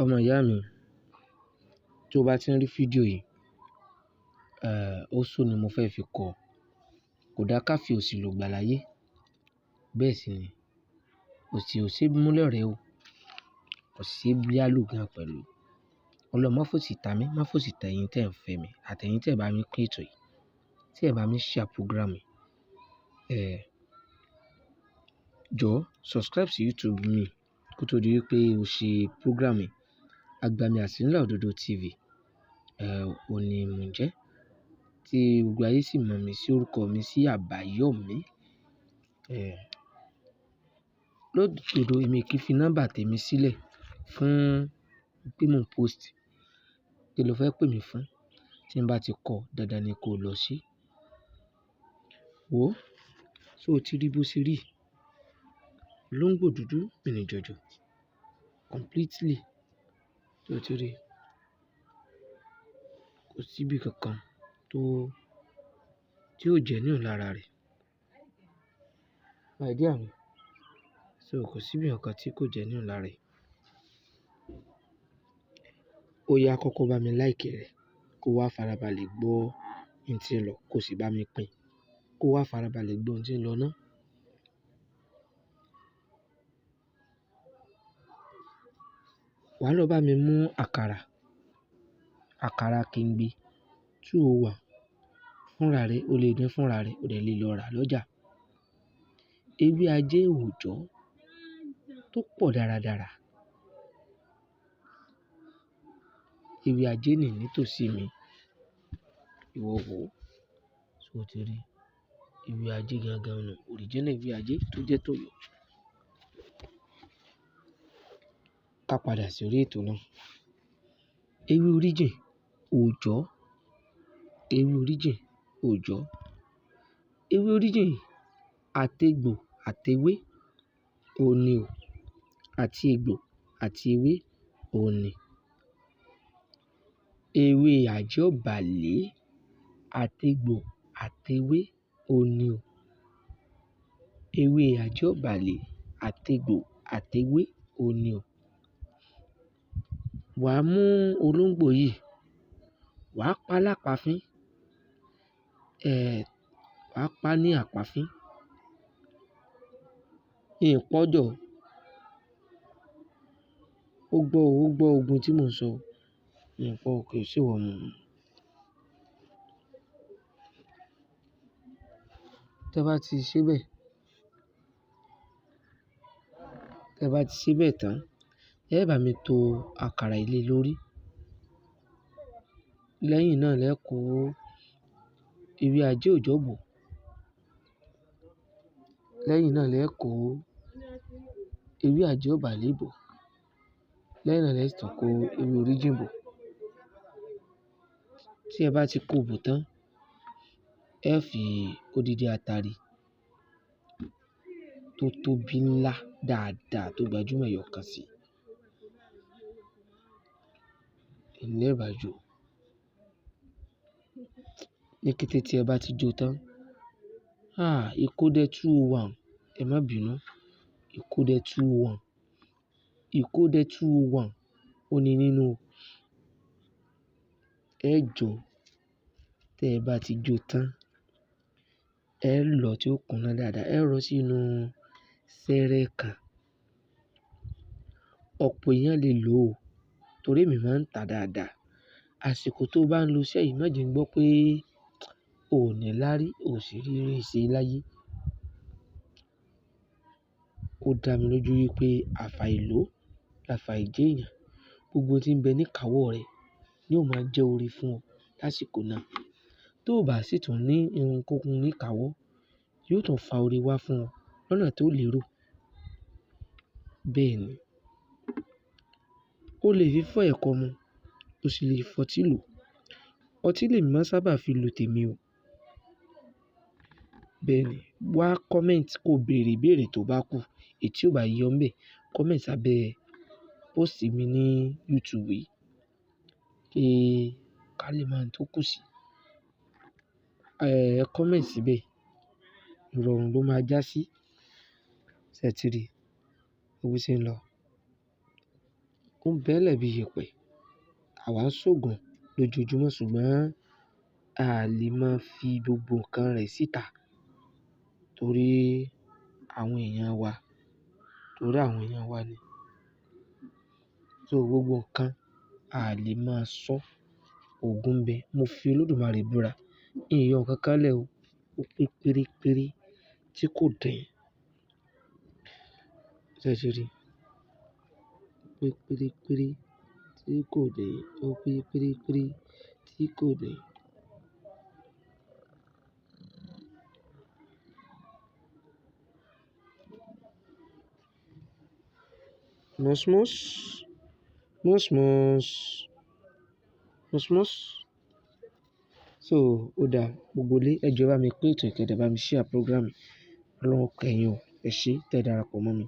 Ọmọ ìyá mi, tí o bá ti ń rí fídíò yìí, ó só ni mo fẹ́ fi kọ. Kò dá ká fi òsì lò gbà láyé. Bẹ́ẹ̀ sì ni, òsì ò ṣe mú lọ́rẹ́ o. Kò ṣe yá lò gan pẹ̀lú. Ọlọ́run má fòsì ta mí, má fòsì ta ẹ̀yin tí ẹ̀ ń fẹ́ mi àti ẹ̀yin tí ẹ̀ bá mi pín ètò yìí, tí ẹ̀ bá mi share program yìí. Jọ̀ọ́ subscribe sí YouTube mi kó tó di wípé o ṣe program yìí. Agbami Àsínlá Òdodo TV, òun ní mò ń jẹ́. Tí gbogbo ayé sì mọ̀ mí sí orúkọ mi sí Àbáyọ̀mí. Lódodo èmi kì í fi nọ́mbà tèmi sílẹ̀ fún pé mò ń post. Kí ló fẹ́ pè mí fún? Tí n bá ti kọ, dandan ni kó lọ sí. Wò ó, ṣé o ti rí bó ṣe rí? Olóńgbò dúdú, mìnì jọ̀jọ̀. Completely. Ṣé o ti rí? Kò sí ibi kankan tó, tí ó jẹ́ ní òun lára rẹ̀. My dear mi. So kò sí ibi kankan tí kò jẹ́ ní òun lára rẹ̀. Ó yá kọ́kọ́ bá mi like rẹ̀, kó wá farabalẹ̀ gbọ́ ohun tí ń lọ, kó sì bá mi pín. Kó wá farabalẹ̀ gbọ́ ohun tí ń lọ náà. Wà á lọ bá mi mú àkàrà, àkàrà kengbe 201 fúnra rẹ, o lè dín fúnra rẹ, o dẹ̀ lè lọ rà lọ́jà. Ewé ajé òòjọ́ tó pọ̀ dáradára. Ewé ajé nì nítòsí mi. Ìwọ wò ó. Ṣé o ti rí? Ewé ajé gangan nù, original ewé ajé tó jẹ́ tọ̀yọ́. Ká padà sí orí ètò náà. Ewé oríjìn òòjọ́, ewé oríjìn òòjọ́, ewé oríjìn àti egbò àti ewé òní o, àti egbò àti ewé òní. Ewé àjọ̀bálẹ̀ àti egbò àti ewé òní o. Ewé àjọ̀bálẹ̀ àti egbò àti ewé òní o. Wà á mú olóńgbò yìí, wà á pa lápàfín, wà á pa ní àpàfín. Ìpọ́jọ̀. Ó gbọ́, ó gbọ́ ogun tí mò ń sọ. Ìpọ́ kò sí wọ̀ mọ́. Tẹ bá ti ṣe bẹ́ẹ̀, tẹ bá ti ṣe bẹ́ẹ̀ tán, ẹ bá mi to àkàrà ilé lórí. Lẹ́yìn náà lẹ kó ewé ajé òòjọ́ bò. Lẹ́yìn náà lẹ kó ewé àjọ̀bálẹ̀ bò. Lẹ́yìn náà lẹ sì tún kó ewé oríjìn bò. Tí ẹ bá ti kó bò tán, ẹ fi odidi atare tó tóbi ńlá dáadáa tó gbajúmọ̀ ẹyọ kan sí. Ilé bá jó. Ní kété tí ẹ bá ti jó tán, ah, ìkódẹ 201, ẹ má bínú. Ìkódẹ 201, ìkódẹ 201 ó ní nínú o. Ẹ jó. Tí ẹ bá ti jó tán, ẹ lọ tí ó kúnná dáadáa, ẹ rọ sínú sẹ́rẹ́ kan. Ọ̀pọ̀ èèyàn lè lò ó torí èmi máa ń ta dáadáa. Àsìkò tó bá ń lo iṣẹ́ yìí, má jẹ ń gbọ́ pé o ò ní láárí, o sì rí ire ṣe láyé. Ó dá mi lójú wípé àfà ìlò, làfà ìjẹ́ èèyàn, gbogbo tí ń bẹ ní ìkáwọ́ rẹ ni ó máa jẹ́ ore fún ọ lásìkò náà. Tó bá sì tún ní ihunkóhun ní ìkáwọ́, yóò tún fa ore wá fún ọ lọ́nà tó lérò. Bẹ́ẹ̀ ni. O lè fi fọ́ ẹ̀kọ mu, o sì lè fọtí lò. Ọtí lèmi máa sábà fi lo tèmi o. Bẹ́ẹ̀ ni. Wá comment kó bèèrè ìbéèrè tó bá kù. Èyí tí ò bá yé ọ ńbẹ̀, comment sábẹ́ post mi ní YouTube yìí kí ká lè mọ ohun tó kù sí. Comment síbẹ̀. Ìrọ̀rùn ló máa já sí. Ṣé ẹ ti rí? Bó ṣe ń lọ. Ó ń bẹ́lẹ̀ bí iyẹ̀pẹ̀. Àwa ń ṣògùn lójoojúmọ́ ṣùgbọ́n a lè máa fi gbogbo nǹkan rẹ̀ síta torí àwọn èèyàn wa, torí àwọn èèyàn wa ni. So gbogbo nǹkan a lè máa sọ. Ògùn ń bẹ. Mo fi Olódùmarè búra. Ìyọ̀ nǹkan kan lẹ́ o. Ó pé péréré tí kò dẹ̀. Ṣé ẹ ṣe rí? Ó pé péréré tí kò dẹ̀. Ó pé péréré tí kò dẹ̀. Mọ́smọ́s, mọ́smọ́s, mọ́smọ́s. So ó dáa, gbogbo ilé ẹ jọ̀ọ́ ẹ bá mi pín ètò yìí kí ẹ dẹ̀ bá mi share program. Ọlọ́run ó kẹ́ yín o. Ẹ ṣé tẹ darapọ̀ mọ́ mi.